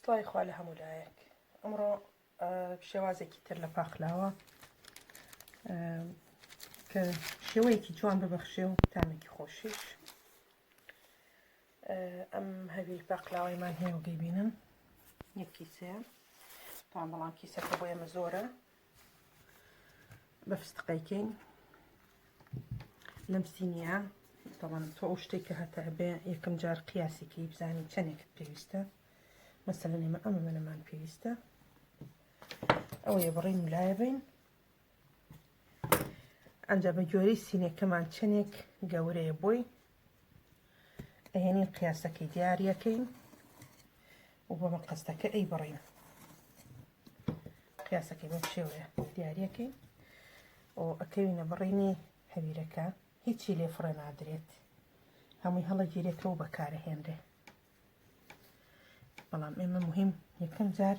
سڵاوی خوا لە هەموو لایەک ئەمڕۆ شێوازێکی تر لە پاقلاوە کە شێوەیەکی جوان ببەخشێ و تامێکی خۆشیش ئەم هەویر پاقلاوەیمان هەیە و دەیبینن یەک کیسەیە تاوان بەڵام کیسەکە بۆ ئێمە زۆرە بە فستقەیکەین لەم سینیە تەوان تۆ ئەو شتێک کە هەتە ئەبێ یەکەم جار قیاسێکی بزانی چەندێکت پێویستە مەسەلەن ئێمە ئەمە منەمان پێویستە ئەوەیە بڕین و لایە بین ئەنجا بە گوێرەی سینەکەمان چەندێک گەورەیە بۆی ئەهێنین قیاسەکەی دیارەکەین و بە مەقەستەکە ئەی بڕین قیاسەکەی بەم شێوەیە دیاریەکەین و ئەکەوینە بڕینی هەویرەکە هیچی لێ فڕێ نادرێت هەمووی هەڵەگیرێتەوە بەکارەهێنرێ بەڵام ئێمە مهم یەکەم جار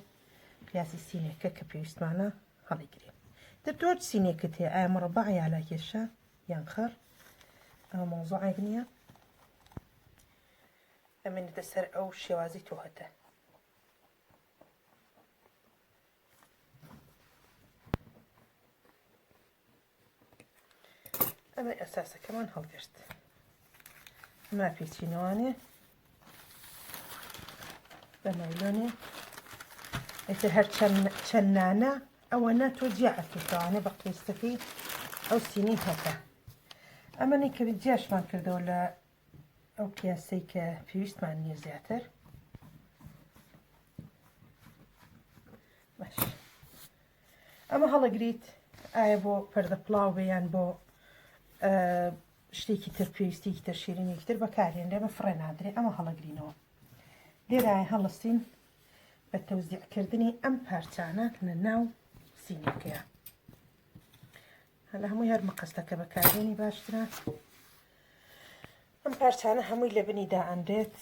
قیاسی سینەکە کە پێویستمانە هەڵیگرین تر تۆ سینێکت هەیە ئایا مڕبع یا لا کێشە یان خڕ ئەمە مەوزوعێک نییە ئەمێنێتە سەر ئەو شێوازی تۆ هەتە ئەمە ئەساسەکەمان هەڵگرت ما پێچینەوانێ بە نایلۆنێ ئیتر هەر چەند نانە ئەوە نە تۆ جیا ئەکەیتەوانێ بە قیستەکەی ئەو سینی هەتە ئەمەنی کە جیاشمان کردەوە لە ئەو قیاسەی کە پێویستمان نییە زیاتر باش ئەمە هەڵەگریت ئایا بۆ پەردە پڵاو بێ یان بۆ شتێکی تر پێویستێکی تر شیرینێکی تر بەکارێنرێ بە فڕێ نادرێ ئەمە هەڵەگرینەوە لێرای هەڵستین بە تەوزیعکردنی ئەم پارچانە لە ناو سینەکەیە لە هەمووی هەر مقەستەکە بەکارێنی باشترە ئەم پارچانە هەمووی لە بنی دائەنرێت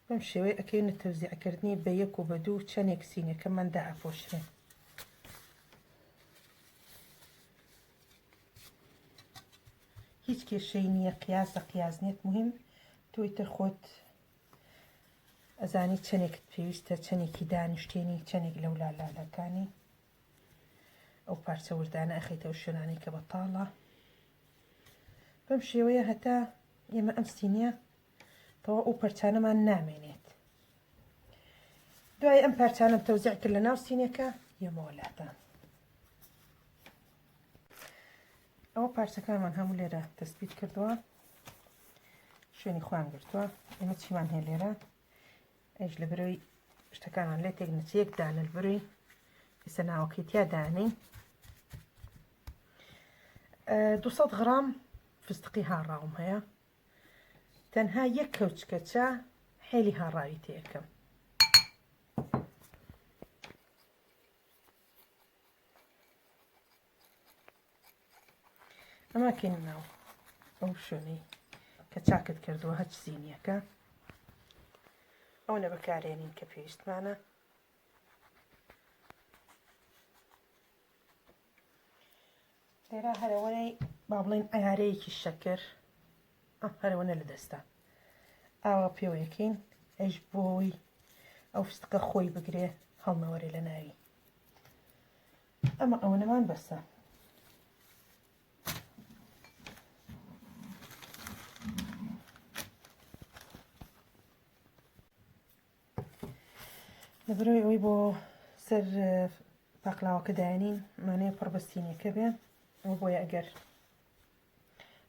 بەم شێوەیە ئەکەینە تەوزیعکردنی بە یەک و بە دوو چەندێک سینەکەمان دائەپۆشرێ هیچ کێشەی نییە قیاسە قیاس نیت مهم تۆی تر خۆت ئەزانی چەندێکت پێویستە چەندێکی دانیشتێنی چەندێک لەو لالالەکانی ئەو پارچە وردانە ئەخەیتەوە شوێنانەی کە بەتاڵە بەم شێوەیە هەتا ئێمە ئەم سینیە تەوا ئەو پەرچانەمان نامێنێت دوای ئەم پارچانم تەوزیع کرد لە ناو سینەکە یەمەوە لاتان ئەوە پارچەکانمان هەموو لێرە تەسبیت کردووە شوێنی خۆیان گرتووە ئێمە چیمان هەیە لێرە ئەیش لە برۆی شتەکانمان لێ تێک نەچێ یەک دانە لە برۆی ئێستا ناوەکەی تیا دانین 200 غرام فستقی هاڕاوم هەیە تەنها یەک کەوچکە چا حێلی هاڕاوی تێکەم ئەمە کەین ناو ئەو شوێنەی کە چاکت کردووە هەچ سینیەکە ئەو نە بەکارێنین کە پێویستمانە لێرە هەرەوەی با بڵێن ئەیارەیەکی شەکر هەرەوەنە لە دەستە ئاوا پێوەیەکەین ئەش بۆی ئەو فستقە خۆی بگرێ هەڵنەوەرێ لە ناوی ئەمە ئەوەنەمان بەسە. لەبەرەوەی ئەوەی بۆ سەر پاقلاوەکە دایانین مانەیە پڕ بە سینەکە بێ ئەو بۆیە ئەگەر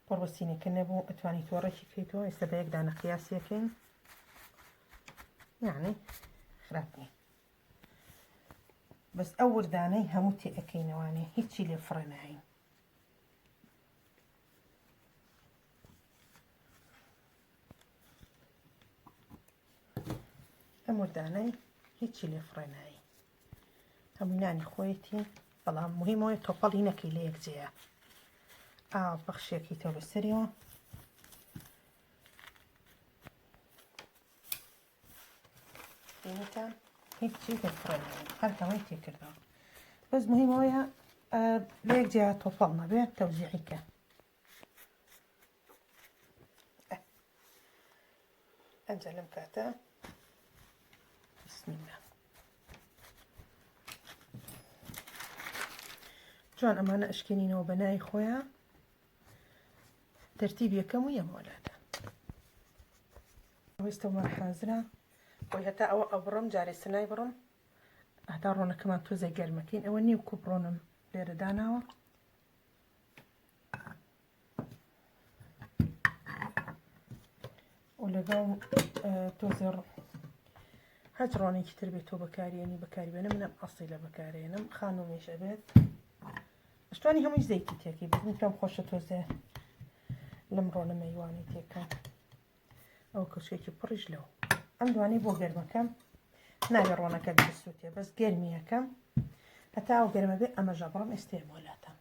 پڕ بە سینەکە نەبوو ئەتوانی تۆڕێکی کەیتەوە ئێستا بە یەک دانە قیاسیەکەین یعنی خراپ نییە بەس ئەو وردانەی هەموو تێ ئەکەینەوانێ هیچی لێ فڕێ ناین ئەم وردانەی هیچی لێ فڕێ نایی هەموو نانی خۆیەتی بەڵام مهمەوەی تۆپەڵی نەکەی لە یەک جێیە ئاو پەخشێکی تۆ بەسەریەوە بینیتان هیچی دەفڕێنەوە هەر هەمووی تێکردەوە بەس مهم ئەوەیە لە یەک جیا تۆپەڵ نەبێ تەوزیعی کە. ئەنجا لەم کاتە بسم الله جوان ئەمانە ئەشکێنینەوە بە ناوی خۆیان تەرتیب یەکەم و یەمۆلاتە ئەوەیستەوەمان حازرە بۆی هەتا ئەوە ئەبڕم جارێ سنای بڕم هەتا ڕۆنەکەمان تۆزێک گەرمەکەین ئەوە نیو کوپ ڕۆنم لێرە داناوە و لەگەڵ تۆزێ هەچ ڕۆنێکی تر بێت تۆ بەکارێنی بەکاربێنە منم ئەسیلە بەکارێنم خانومیش ئەبێت ئەشتوانی هەمووی زەیتی تێکەی بەس من پێم خۆشە تۆزێ لەم ڕۆنە مەیوانی تێکەم ئەو کەوچێکی پڕیش لەو ئەم دوانەی بۆ گەرمەکەم نابێ ڕۆنەکە بسووتێ بەس گەرمیەکەم هەتا ئەو گەرمە بێ ئەمە ژەبڕم ئێستێ مۆلاتە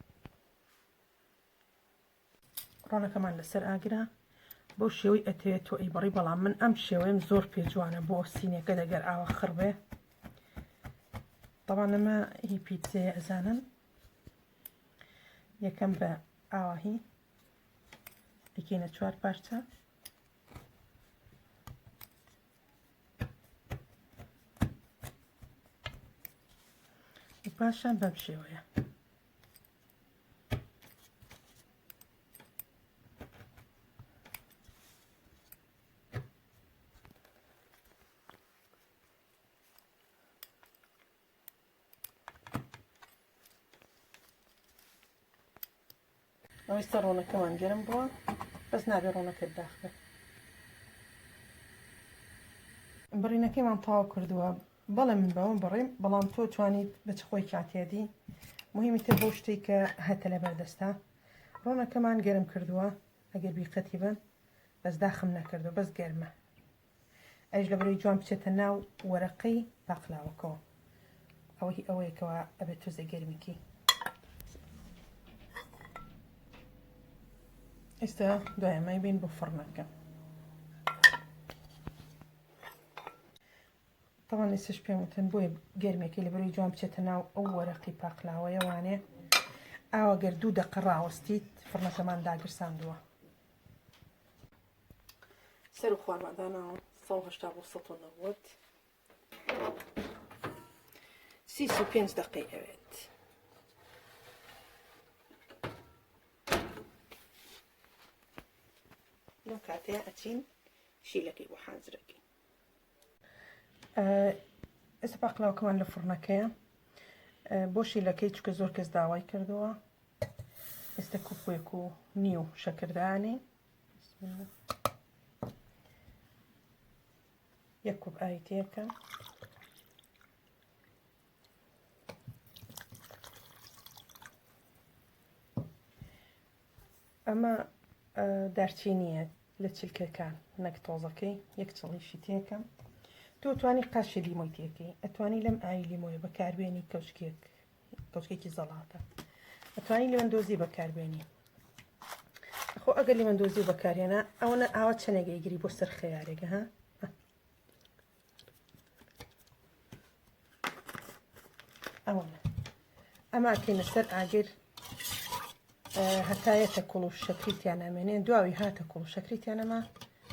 ڕۆنەکەمان لەسەر ئاگرە بەو شێوەی ئەتەوێت تۆ ئەیبڕی بەڵام من ئەم شێوەیەم زۆر پێ جوانە بۆ سینەکە دەگەر ئاوا خڕ بێ تەبان ئەمە هی پیتزەیە ئەزانن یەکەم بە ئاواهی ئەکەینە چوار پارچە و پاشان بەم شێوەیە ئەوەیستە ڕۆنەکەمان گەرم بووە بەس نابێ ڕۆنەکەت داخ بێت بڕینەکەیمان تەواو کردووە بەڵێ من بەوەم بڕیم بەڵام تۆ توانیت بە چ خۆی کاتێدی مهمی تر بۆ شتێک کە هەتە لە بەردەستە ڕۆنەکەمان گەرم کردووە ئەگەر بیقەتی بن بەس داخم نەکردو بەس گەرمە ئەویش لەبەرەوەی جوان بچێتە ناو وەرەقەی پاقلاوەکەوە ئەوە هی ئەوەیە کەوا ئەبێت تۆزێ گەرمیکی ئێستا دوای ئەمەی بین بۆ فڕنەکە تەوان ئێستش پێم وتن بۆیە گەرمێکی لەبەرەوەی جوان بچێتە ناو ئەو وەرەقی پاقلاوەیە وانێ ئاوە گەر دوو دەقە ڕاوەستیت فڕنەکەمان داگرساندووە سەر و خوارمان داناوە 180 بۆ 190 35 دقەی ئەوێت لەو کاتەیە ئەچین شیلەکەی بۆ حازرەکەین ئێستا پاقلاوەکەمان لە فڕنەکەیە بۆ شیلەکەی چکە زۆر کەس داوای کردووە ئێستا کوپێک و نیو شەکردانی یەک کوپ ئاوی تێکەم ئەمە دارچینیە لە چلکەکان نەک تۆزەکەی یەک چڵیشی تێکەم تۆ توانی قاشی لیمۆی تێکەی ئەتوانی لەم ئاوی لیمۆیە بەکاربێنی کەوچکێک کەوچکێکی زەڵاتە ئەتوانی لیمەندۆزی بەکاربێنی خۆ ئەگەر لیمەندۆزی بەکارهێنا ئەوەنە ئاوا چەنێک ئەیگری بۆ سەر خەیارێکە ها ئەوەنە ئەمە ئەکەینە سەر ئاگر هەتایەتە کوڵ و شەکری تیا نامێنێ دواوی هاتە کوڵ و شەکری تیا نەما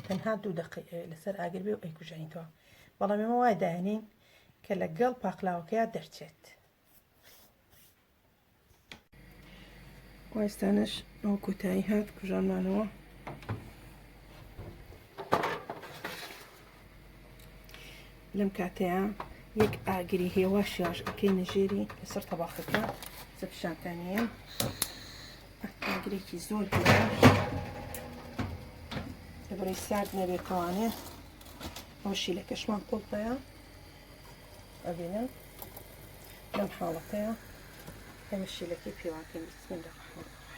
تەنها دوو دەقەی لەسەر ئاگر بێ و ئەیکوژێنیتەوە بەڵام ئێمە وای دایانین کە لەگەڵ پاقلاوەکەیا دەرچێت وایستانەش ئەو کۆتایی هات کوژانمانەوە لەم کاتەیە یەک ئاگری هێواش یاش ئەکەینە ژێری لەسەر تەباخەکە سە پیشانتانیە ئاگرێکی زۆر هێواش لەبەرەی سارد نەبێتوانێ ئەو شیلەکەشمان قوڵپەیە ئەبینن لەم حاڵەتەیە ئێمە شیلەکەی پێواکەین بسم الله الرحمن الرحیم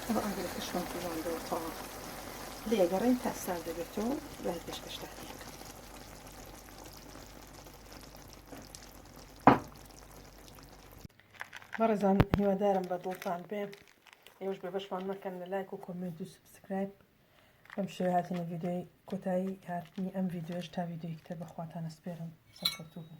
ئەوە ئاگرەکەشمان کوژاندەوە تەواو لێگەڕێن تا سارد دەبێتەوە دوای پێشکەشتان یەکەم بەڕێزان هیوادارم بە دڵتان بێ ئێوەش بێ بەشمان مەکەن لە لایک و comment و subscribe. بەم شێوە هاتینە ڤیدیۆی کۆتایی هاتنی ئەم ڤیدیۆش تا ڤیدیۆیەکی تر بەخواتان ئەسپێرم سەرکەوتوو بن.